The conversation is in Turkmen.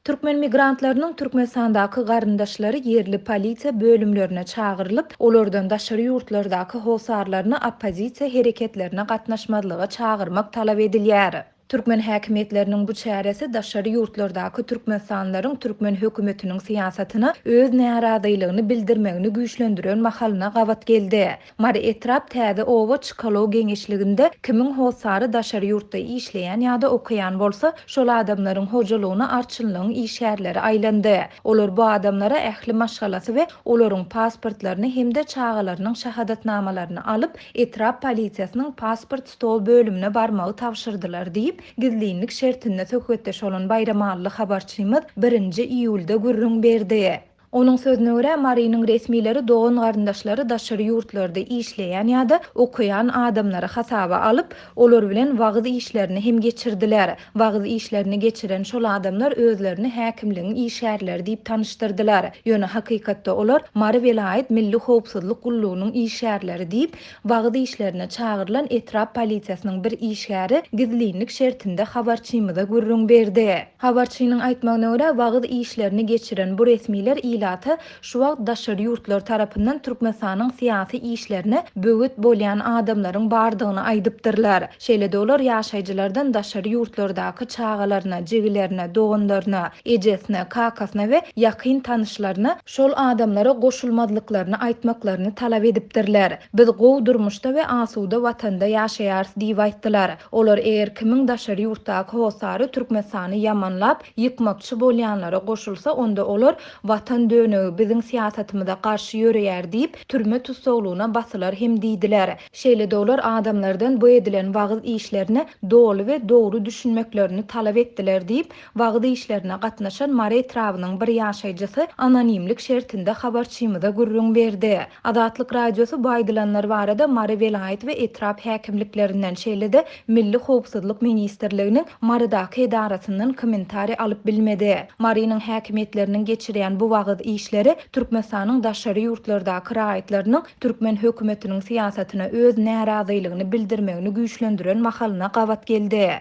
Türkmen migrantlarynyň Türkmenistandaky garyndaşlary ýerli polisiýa bölümlerine çagyrylyp, olardan daşary ýurtlardaky hossarlaryny oppozisiýa hereketlerine gatnaşmazlyga çagyrmak talap edilýär. Türkmen häkimiýetleriniň bu çäresi daşary ýurtlardaky türkmenistanlylaryň türkmen hökümetiniň syýasatyna öz närazylygyny bildirmegini güýçlendiren mahalyna gabat geldi. Mary etrap Täze oba Çykalow geňeşliginde kimiň hossary daşary ýurtda işleýän ýa-da okaýan bolsa, şol adamlaryň hojalygyna arçynlygyň işgärleri aýlandy. Olar bu adamlara ähli maşgalasy we olaryň pasportlaryny hem-de çagalarynyň şahadatnamalaryny alyp, etrap polisiýasynyň pasport stol bölümine barmagy tabşyrdylar diýip, gizlinlik şertinde söhbetdeş bolan baýramally habarçymyz birinji iýulda gürrüň berdi. Onuň sözüne görä, Marynyň resmileri dogan-garyndaşlary daşary ýurtlarda işleýän ýa-da okaýan adamlary hasaba alyp, olar bilen wagyz işlerini hem geçirdiler. Wagyz işlerini geçiren şol adamlar özlerini häkimligiň işgärleri diýip tanyşdyrdylar. Ýöne hakykatda olar Mary welaýat Milli howpsuzlyk gullugynyň işgärleri diýip, Wagyz işlerine çagyrylan etrap polisiýasynyň bir işgäri gizlinlik şertinde habarçymyza gürrüň berdi. Habarçynyň aýtmagyna görä, wagyz işlerini geçiren bu resmiler ilata şu wagt daşary ýurtlar tarapyndan Türkmenistanyň syýasy işlerine böwet bolýan adamlaryň bardygyny aýdypdyrlar. Şeýle-de olar ýaşaýjylardan daşary ýurtlardaky çagalaryna, jigilerine, doganlaryna, ejesine, kakasyna we ýakyn tanyşlaryna şol adamlara goşulmazlyklaryny aýtmaklaryny talap edipdirler. Biz gowy durmuşda we asuda Watanda ýaşaýarys diýip aýtdylar. Olar eger kimiň daşary ýurtdaky hossary Türkmenistany ýamanlap, ýykmakçy bolýanlara goşulsa, onda olar Watan dönügi, biziň syýasatymyza garşy ýöreýär diýip, türme tussaglygyna basylar hem diýdiler. Şeýle-de olar adamlardan bu edilen wagyz işlerine doly we dogry düşünmeklerini talap etdiler diýip, Wagyz işlerine gatnaşan Mary etrabynyň bir ýaşaýjysy anonimlik şertinde habarçymyza gürrüň berdi. Azatlyk Radiosy bu aýdylanlar barada Mary welaýat we etrap häkimliklerinden, şeýle-de Milli howpsuzlyk ministrliginiň Marydaky edarasyndan kommentariý alyp bilmedi. Marynyň häkimiýetleriniň geçirýän bu wagyz işleri Türkmenistanyň daşary ýurtlardaky raýatlarynyň türkmen hökümetiniň syýasatyna öz närazylygyny bildirmegini güýçlendiren mahalyna gabat geldi.